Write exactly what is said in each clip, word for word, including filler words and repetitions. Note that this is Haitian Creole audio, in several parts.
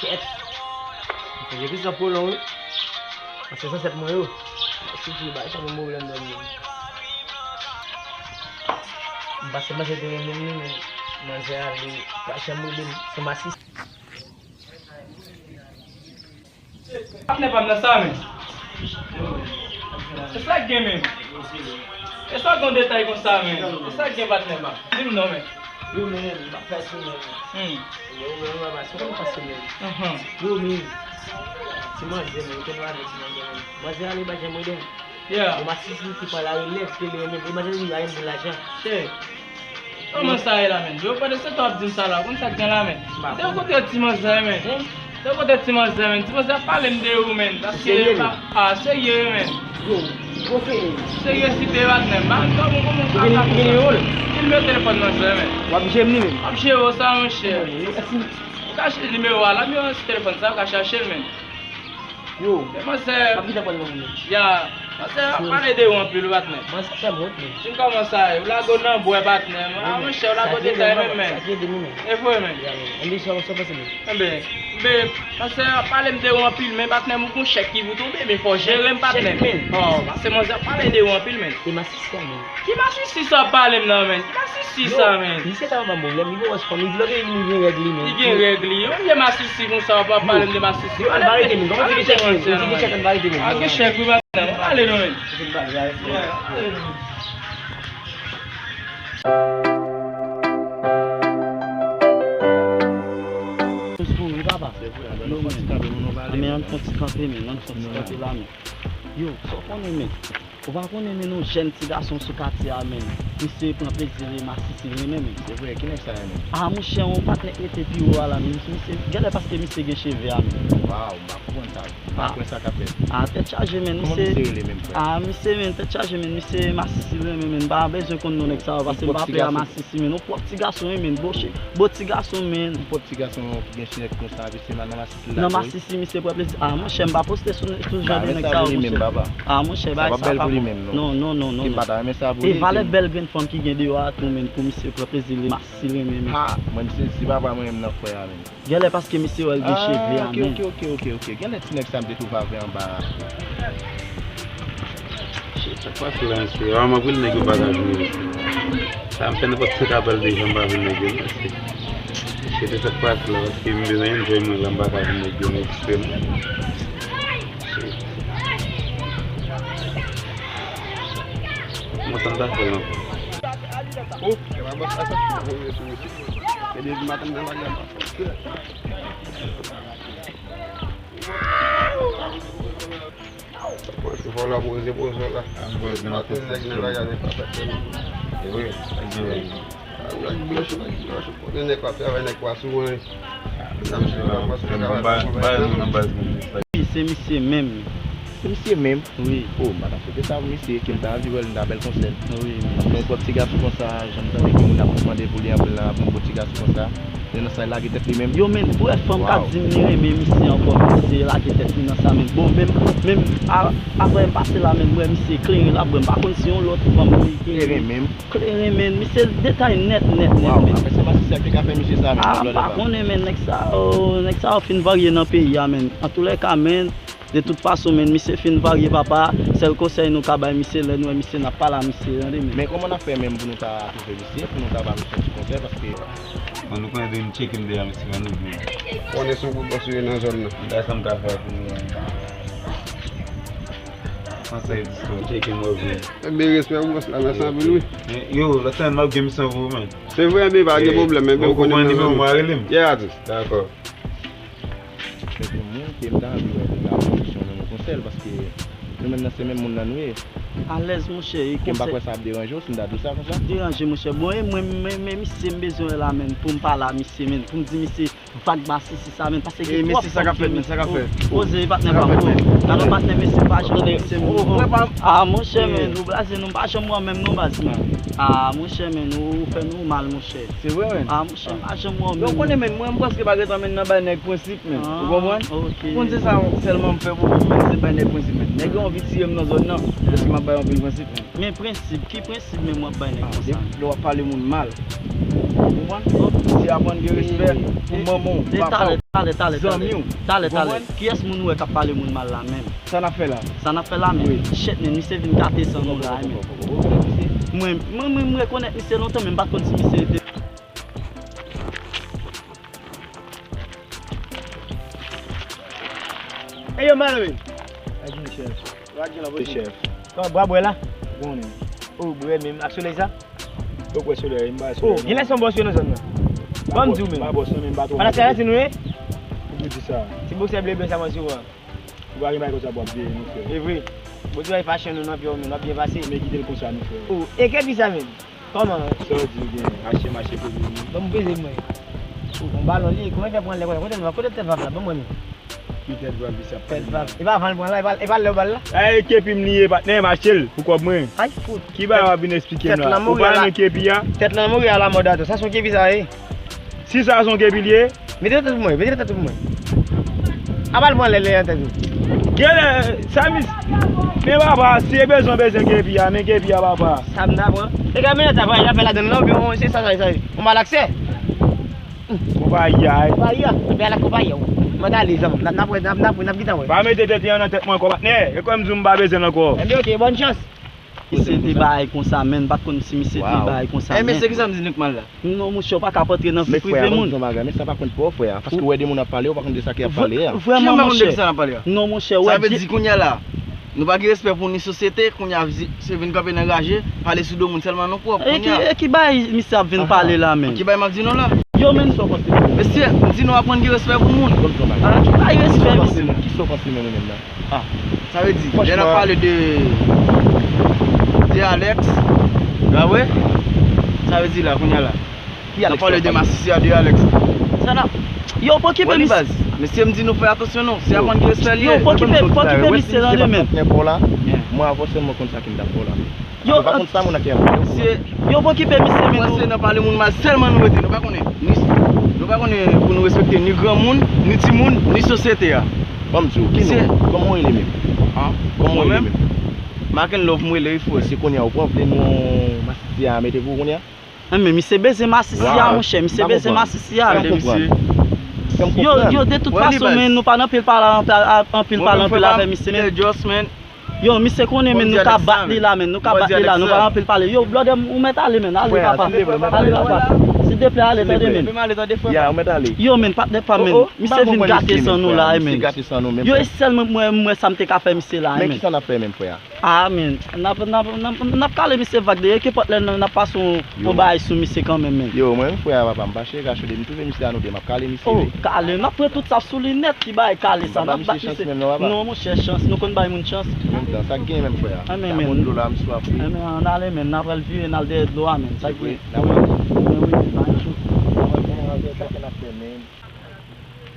Kèt. Mwen se Christophe Colomb, wi. Mwen se zansèt mwen yo. Siti ba janm yon pwoblèm nan men. M pase manzè te renmen m, men manzè a li pa janm rele m. Se masis. Patnè pa m nan sa, men. E sa k gen, men? E sa k gen detay konsa, men? E sa k gen, patnè pa m? Di m non, men. Yo, men, m ap fè sou men. Hmm. Yo, men, m ap fè sou men. Mhm. Yo, men. Ti manzè, men, yo konn lage ti manzè, men. Manzè a li pa janm rele m. Yeah. Yo, masisi ki pa la relèv ke li renmen. Li pa janm di la renmen lajan. Chè. Kòman sa ye la, men? Yo, pandan se tan w ap di m sa la, konn sa k gen la, men? Te kote ti manzè, men. Te kote ti manzè, men. Ti manzè ap pale m de ou, men. Paske, serye, men? Ah, serye, men. Yo, gwo serye. Serye si te patnè. M pa konn kòman, kòman ou ka fè sa. Nimewo l? Nimewo telefòn manzè, men. W ap jere m li menm? W ap jere w sa, monchè. Ou ka chèche nimewo a la, men sou telefòn sa, ou ka chache l, men. Yo, men manzè, m ap kite pran nan men. Ya, manzè ap pale de ou anpil, patnè. Manzè fè m wont, men. Fin kòman sa ye? Ou lage w nan bwè, patnè. Ah, monchè, ou lage w detay menm, men. Sa ki ede nou, men. E vre, men. Ya, men. Ann di sa, sa w panse, men. Enben, enben, manzè ap pale m de ou anpil, men, patnè, m gon chèk ki pou tonbe, men fò w jere m, patnè. Chèk, men. Oh, paske manzè ap pale de ou anpil, men. E masisi a, men. Ki masisi sa w ap pale m nan, men? Ki masisi sa, men? Misye ta ban m pwoblèm, li gon wòch fanm, li vle gen, li gen règ li, men. Li gen règ li. Yon vye masisi konsa, w ap pale m de masisi. Yo, ann ba rete, men. Kòman se gen chèk, men? Se gen chèk, ann ba rete, men. Ah, gen chèk, wi, patnè. Ale non, men. Wi, papa. Men ann fè yon ti kanpe, men. Ann fè yon ti kanpe la, men. Yo, sa w konnen, men. Ou pa konnen, men, yon jèn ti gason sou katye a, men. Misye pran plezi li, masisi l renmen, men. Se vre, ki nèg sa renmen? Ah, monchè, yon patnè k rete pi wo a la, men. Misye, genlè paske misye gen cheve a, men. Waw, m pa konprann sa. M pa konprann sa k ap fèt. Ah, tèt chaje, men. Kòman misye rele menm, frè? Ah, misye, men, tèt chaje, men. Misye masisi l renmen, men. M pa bezwen konn non nèg sa yo, paske m pa pè a masisi, men. Yon pwòp ti gason, wi, men. Bo che-, bo ti gason, men. Yon pwòp ti gason ki gen chenèt konsa, epi se nan masisi l la. Nan masisi, misye pran plezi. Ah, monchè, m pa poste sou, sou jan de nèg sa yo, monchè. Ah, monchè, bagay sa pa bon. Non, non, non, non, non. E valè bèl grenn fanm ki gen deyò a tou, men, pou misye pran plezi li, masisi l renmen, men. Ha, mwen, misye, si papa mwen menm nan frè a, men. Genlè paske misye wè l gen cheve a, men. Ah, ok, ok, ok, ok, ok. Genlè ti nèg sa m te twouve avè anba a. Shit, sa k pase la, mesye? Ah, m ap rele nèg yo pa ka jwenn yo. Sa m fè nenpòt senk apèl deja, m pa jwenn nèg yo, mesye. Shit, sa k pase la, paske m bezwen enjoy mwen la, m pa ka jwenn nèg yo nan ekstrèm. Shit. Kòman sa m ta fè l ankò? Oh, se pa bòs la sa. Voye sou misye. Se depi maten nan lagay la. Poze fò la, poze, poze la. Maten nèg nan lagay la pa fè tèl. E vre. Nèg blanch, nèg blanch. Kote nèg pa travay, nèg pa sou anyen. Misye, misye menm. Se misye menm? Wi. Oh, m pa ta swete sa pou misye, ke m ta anvi wè l, m ta fè l konsèy. Wi. Paske yon pwòp ti gason konsa, jan m tande ke moun ap mande pou li anpil la, pou yon pwòp ti gason konsa, li nan sa, li lage tèt li menm. Yo, men, pou wè fanm k ap di m li renmen misye ankò, misye lage tèt li nan sa, men. Bon, menm, menm, a, apre m pase la, men, m wè misye kleren l ap bwè, m pa konn si yon lòt fanm li kleren menm. Kleren, men, misye detay nèt, nèt, nèt, men. Waw, apre se masisi a ki ka fè misye sa, men. Ah, m pa konnen, men, nèg sa yo, nèg sa yo fin varye nan peyi a, men. Antoulèka, men, de tout fason, men, misye fin varye, papa. Sèl konsèy nou ka bay misye, lè nou wè misye, n ap pale a misye, tande, men. Men kòman n ap fè menm pou nou ta twouve misye, pou nou ta ba misye yon ti konsèy, paske... Bon, nou konnen depi m tcheke m deja, mesye, men nou vle. Konnen se yon gwo bòs yo nan zòn nan. M ta sa m ka fè pou nou. Konsèy di sou tcheke m revyen. Enben, respè pou bòs la, mèsi anpil, wi. Men, yo, lòt semèn m ap gen misyon pou ou, men. Se vre, men pa gen pwoblèm, men ou konnen nimewo m, rele m. Yeah, artist. Dakò. Se pou moun ke m ta anvi wè pou la pozisyon nan yon konsèy, paske nou menm nan se menm moun nan nou ye. Alèz, monchè, e konsèy. Ke m pa kwè sa ap deranje w, si m ta di w sa konsa. Deranje, monchè. Bon, e mwen, men, men misye m bezwen wè la, men, pou m pale a misye, men, pou m di misye vag masisi sa, men, paske gen twòp fanm ki... Poze, patnè pa m, gade yon patnè, mesye, pa janm wè misye menm. Ah, monchè, men, ou blaze nou, m pa janm wè menm non, baz, men. Ah, monchè, men, ou fè nou mal, monchè. Se vre, men. Ah, monchè, m pa janm wè menm. Donk, konnen, men, mwen, m prèske pa gentan menm nan bay nèg prensip, men. Ou konprann? Ok. Ou konn se sa sèlman m fè pou mwen, men, se bay nèg prensip, men. Nèg yo anvi tiye m nan zòn nan, paske m ap bay anpil prensip, men. Men prensip, ki prensip menm w ap bay nèg konsa? Depi lè w ap pale moun mal. Ou konprann? Si aprann gen respè pou manman w, papa w. Talè, talè, talè. Zanmi w. Talè, talè. Ou konprann? Kiyès moun ou wè k ap pale moun mal la menm? Sa n ap fè la? Sa n ap fè la menm? Wi. Shit, men misye vin gate san nou la, men. Mwen, mwen, mwen, mwen rekonèt misye lontan, men m pa t konn si misye te. Ey, yo, malomen. Agi, chèf. Agi, la, chèf. Kòman, bwa bwè la? Bon, men. O, bwè menm ak solèy sa? Ou kwè solèy, m pa solèy. O, gen lè se yon bòs yo nan zòn nan. Ban m di w menm. M pa bòs non, men m pa twò. Pala se la di nou ye? Ou pou di sa? Ti bòsè ble ble sa manti w an. Ou pa gen bagay konsa pou ap veye, non, frè. E vre. Bon, ti bagay fache nou nan pye w, men w ap byen pase. Men kite l konsa, non, frè. O, e ke di sa menm? Kòman? Sa w di w gen? Mache, mache pou nou. Ban m peze mwen. O, yon balon li, kòman fè pran lè konsa? Kote l, kote tèt vap la? Ban mwen li. Ki tèt vap li sa? Tèt vap. E pa van l pran la, e pa, e pa lè w ba l la? Ay, kepi m li ye, patnè, m achte l pou kòb mwen. Ay, fout. Ki bagay w ap vin eksplike m la? Ou pa renmen kepi a? Tèt lan mouri alamòd atò. Sa se yon kepi sa ye? Si sa se yon kepi li ye? Mete tèt pou mwen, mete tèt pou mwen. Apa l pran lè, lè an tèt ou? Genlè, sa mis-, men papa, si e bezwen, bezwen kepi a, men kepi a, papa. Sa m ta pran. E gade, men sa, y ap fè ladann nan, oubyen se sa, sa, sa, yon malaksè. Konpayi a, wi. Konpayi a. Epi ala konpayi a, wi. Mwen t ale, zanmi. N ap, n ap wè, n ap, n ap, n ap gentan wè. Pa mete tèt li an nan tèt mwen ankò, patnè. E kwè m di w m pa bezwen l ankò. Enben, oke, bòn chans. Misye te bay konsa, men, m pa t konn si misye te bay konsa, men. Enben, se kisa m di nou k mal la? Non, monchè, ou pa ka antre nan vi prive moun. Men frè, ban m di w yon bagay, men sa pa konn pou ou, frè, paske ou wè de moun ap pale, ou pa konn de sa ki ap pale a. Vrèman, monchè. Non, monchè, ou wè. Sa vle di kounye a la, nou pa gen respè pou ni sosyete, kounye a, se vin kanpe nan raje, pale sou do moun sèlman nou pwòp, kounye a. E ki, e ki bay misye ap vin pale la, men? Ki bay m ap di nou la? Yo, men. Mesye, m di nou aprann gen respè pou moun. Ban m di w yon bagay. A, ki bay respè, mesye? Kisa w panse menm ou menm la? Ah, sa vle di, lè n ap pale de, de Alex, la vre? Sa vle di la, kounye a la. N ap pale de masisi a, de Alex. Sa n ap, yo, pa okipe misye. Mesye, m di nou fè atansyon non, se aprann gen respè li ye. Yo, pa okipe, pa okipe misye nan demen. Mwen, avè w sèlman konn sa ki m t ap fè w la. Yo, pa konn sa moun nan ki ap pale. Yo pa okipe misye, men nou. Mwen se nan pale moun mal sèlman nou rete. Nou pa konnen ni, nou pa konnen pou nou respekte ni granmoun, ni timoun, ni sosyete a. Ban m di w, ki non? Kòman w rele menm? Kòman w rele menm? Maken Love m rele wi frè. Se kounye a ou pran vle nou masisi a mete pou ou kounye a? Enben, misye bezwen masisi a, monchè, misye bezwen masisi a. Fè m konprann. Yo, yo, de tout fason, men nou pa nan anpil pale, anpil pale, anpil avè misye, men. Yo, misye konnen, men nou ka bat li la, men nou ka bat li la, nou pa anpil pale. Yo, blòdè, ou mèt ale, men, ale, papa. Ale, papa. Silvouplè, ale, tande, men. Yo, men, patnè pa m, men. Misye vin gate san nou la, men. Yo, e sèl mwen, mwen, mwen, sa m te ka fè misye la, men. Men kisa n ap fè menm, frè? Ah, men, n ap, n ap, n ap, n ap kale misye vag de, e kenpòt lè n, n ap pase yon, yon bagay sou misye kanmenm, men. Yo, mwen menm, frè a papa m pa cheri ka chode, m twouve misye a nou de, m ap kale misye wi. Oh, kale, n ap pran tout sa sou li nèt, ki bagay kale sa, n ap bat misye. Non, monchè, chans, nou konn bay moun chans. Menm tan, sa k gen menm, frè a? Sa bon dlo la, m swaf wi. Enben, ann ale, men, n ap al vire, n al dèyè dlo a, men, sa k gen. N ap ale. Enben wi, men, pa gen chans.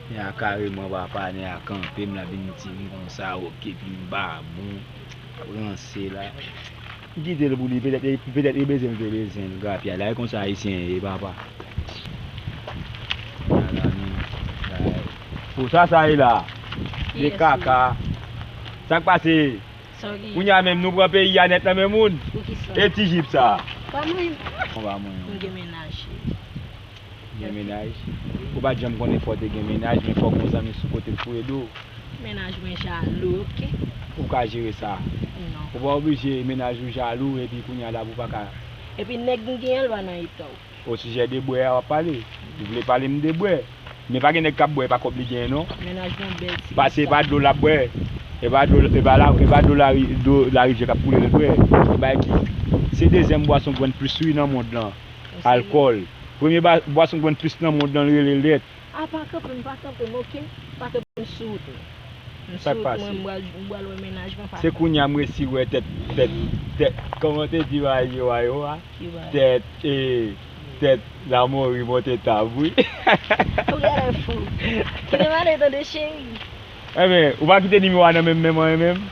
Nèg la kareman papa, nèg la kanpe m la vin di m konsa, oke, pi m pa bon, ap ranse la. M kite l pou li, petèt, petèt li bezwen m, te bezwen l, grapya la, e konsa ayisyen ye, papa. Ala nou, pou sa, sa ye la, de kaka. Sa k pase? Kounye a menm, nou pran peyi a nèt nan men moun. Pou kisa? E ti jip sa? Pa mwen. Bon, pa mwen. M gen mennaj. Gen mennaj? Ou pa t janm konnen fò w te gen mennaj, men fòk yon zanmi sou kote l pou ede w. Mennaj mwen jalou, oke? Ou ka jere sa? Non. Ou pa oblije mennaj ou jalou, epi kounye a la pou w pa ka. Epi nèg m gen an, l pa nan eta w. Osijè de bwè a w ap pale. Ou vle pale m de bwè. Men pa gen nèg k ap bwè, e pa kòb li genyen, non. Mennaj mwen bèl ti. Paske e pa dlo l ap bwè. E pa dlo, e pa la, e pa dlo lari-, dlo larivyè k ap koule l bwè. E bay ki, se dezyèm bwason k vann plis wi nan mond lan. Alkòl. Premye ba-, bwason k vann plis nan mond lan, l rele lèt. A, pa kanpe m, pa kanpe m, oke? Pa kanpe m sou wout mwen. M sou wout mwen, m pral, m pral wè mennaj mwen, pa kanpe. Se kounye a m resi wè tèt, tèt, tèt, kòman te di bagay yo a yo a? Ki bagay? Tèt, e, tèt Lamori monte tab, wi. Ou genlè fou. Kite m ale tande, cheri. Enben, ou pa kite nimewo a nan menm men mwen menm?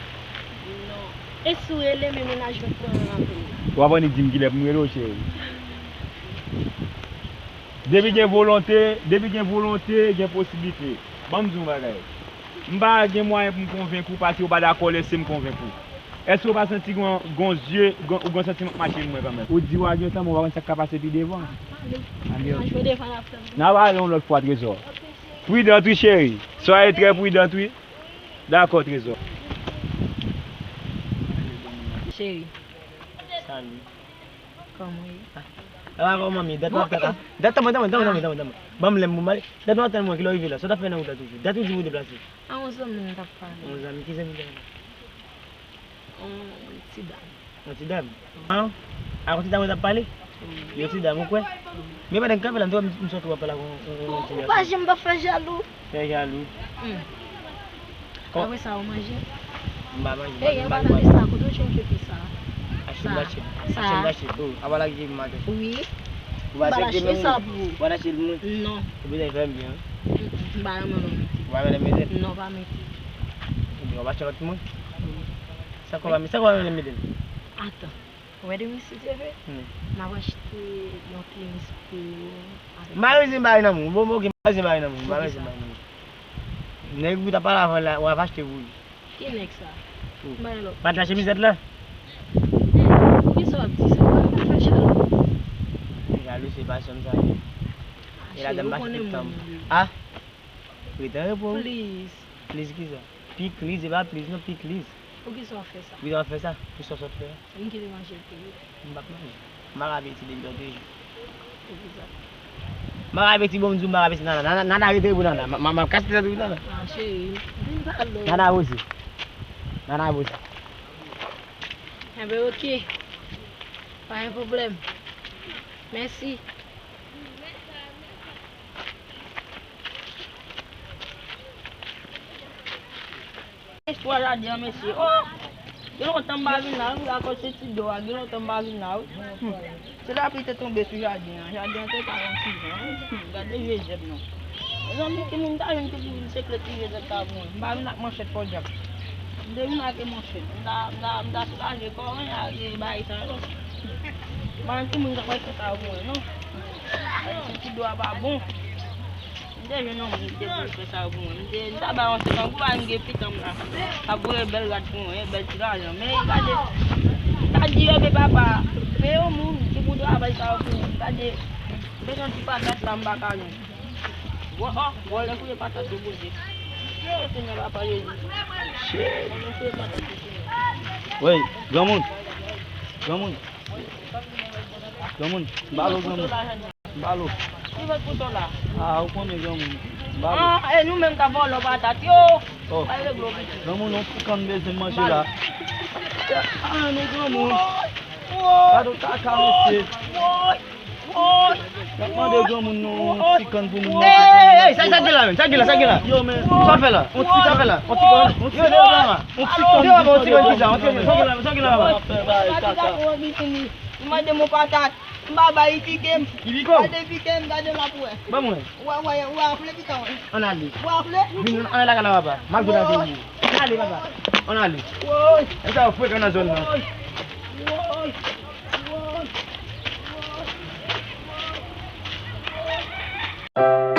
Non. E si w rele, men mennaj mwen pran anpil. W ap annik di m kilè pou m rele w, cheri. Depi gen volonte, depi gen volonte, gen posiblite. Ban m di w yon bagay. M pa gen mwayen pou m konvenk ou paske ou pa dakò lè se m konvenk ou. Èske ou pa santi gon, gon zye, gon, ou gon santiman k mache mwen kanmenm? Ou di w a gen tan, men ou pa konn sa k ka pase pi devan. N ap pale yon lòt fwa, Trezò. Prudente, wi, cheri. Soyez très prudente, wi. Dakò, trezò. Cheri. Salut. Kòman w ye? Ah, kòman m ye? Dat m ap tann, ah, dat, tann mwen, tann mwen, tann mwen, tann mwen, tann mwen, tann mwen. Ban m lè m pou m ale. Dat m ap tann mwen, kilè w rive la? Sa w t ap fè nan wout la toujou? Dat ou di w deplase? A, yon zanmi m t ap pale. Yon zanmi, ki zanmi w t ap pale? Yon ti dam. Yon ti dam? An? A, yon ti dam ou t ap pale? Wi. Yon ti dam, ou kwè? Wi. Men pandan m kanpe la, m t wè m, m santi w ap pale ak yon, yon, yon, yon ti gason. Ou pa janm pa fè jalou. Fè jalou. Hmm. Apre sa, ou manje? M pa manje, m pa, m pa, m pa. Ey, an palan de sa, kote w tchenke pi sa? Achte m achte. Achte m achte. Oh, apa la ki maten? Wi. Ou pa achte sa pou ou? Ou pa achte l pou mwen? Non. Ou bezwen fè m byen, wi. Mm, mm, m pa renmen non mete. Ou pa renmen mete? Non, pa mete. Ebyen, w ap achte lòt pou mwen? Wi. Sa k w pa, sa k w pa renmen mete? Atan. Ou wè demen si Dye vle, m ap achte yon tenis pou ou. M pa bezwen bagay nan men w. Bon, bon, ok, m pa bezwen bagay nan men w. M pa bezwen bagay nan men w. Nèg ou t ap pale avan la, w ap achte pou li. Ki nèg sa? M bay lòt. Pat lache mizèt la? Poukisa w ap di sa? Ou pa fè jalou. Jalou se pasyon m sa ye. E ladan m pa chita m. Ah? Rete an repo wi. Please. Please kisa? Pikliz, e pa please non, pikliz. Poukisa w ap fè sa? Poukisa w ap fè sa? Poukisa w sot fè a? M kite manje pou ou. M p ap manje. M pa ka peti depi lòt jou. Poukisa? M pa ka peti, bon, m di w m pa ka peti Nana. Nana, Nana rete pou Nana. M, m, m ap kase tèt ou Nana. Ah, cheri, vin pale. Nana poze. Nana poze. Enben, ok. Pa gen pwoblèm. Mèsi. Istwa jaden an, mesye. Oh! Gen lontan m pa vin la wi, akoz se ti do a, gen lontan m pa vin la wi. Hmm. Se lapli te tonbe sou jaden an. Jaden an te ka yon ti jan wi. Hmm. Gade vye zèb non. Mezanmi, ki moun ta jwenn ki pou vin sekle ti vye zèb sa pou mwen? M pa vin ak manchèt fò djab. M te vin ak manchèt. M ta, m ta, m ta soulaje kò mwen ak bagay sa yo. M pa konn ki moun k ap fè sa yo pou mwen non. Ti do a pa bon. M te jwenn yon moun ki te vle fè sa yo pou mwen. M te, m ta bay yon senkant goud, m gen pitit m la. Ap voye bèl rad pou mwen, bèl ti lajan. Men gade, m ta di yo, men papa, men yon moun ki pou travay sa yo pou mwen. Gade, bezwen ti patat la, m pa ka jwenn. Wò, wò, lè fouye patat yo poze. O Senyè, papa Jezi. Lè fouye patat yo poze. Woy, granmoun. Granmoun. Granmoun, m ba l ou granmoun. M ba l ou. Ki vòt kouto la? Ah, ou konnen granmoun. M ba l ou. Ah, e nou menm k ap vòlò patat yo. Oh. Al regle w piti. Granmoun, yon ti kann bezwen manje la. Ah, men granmoun. Gade w kaka, mesye. Woy! Woy! Y ap mande granmoun nou yon ti kann pou moun manje. Ey, ey, ey, sa, sa gen la menm? Sa gen la, sa gen la? Yo, men. Sa fè la? Yon ti, sa fè la? Yon ti kann, yon ti kann, yon ti kann, yon ti kann, yon ti kann, yon ti kann, yon ti kann. Li mande m yon patat. M pa bay, li pike m. Li pike w? Gade pike m, gade m ap wè. Ban mwen. Wè, wè, wè, anfle pike w. Ann ale. Wè, anfle. Vin, ann ale lakay la, papa. M ap jwe nan jwe. Ann ale, papa. Ann ale. Woy. E sa yo frekan nan zòn nan. Woy. Woy. Woy.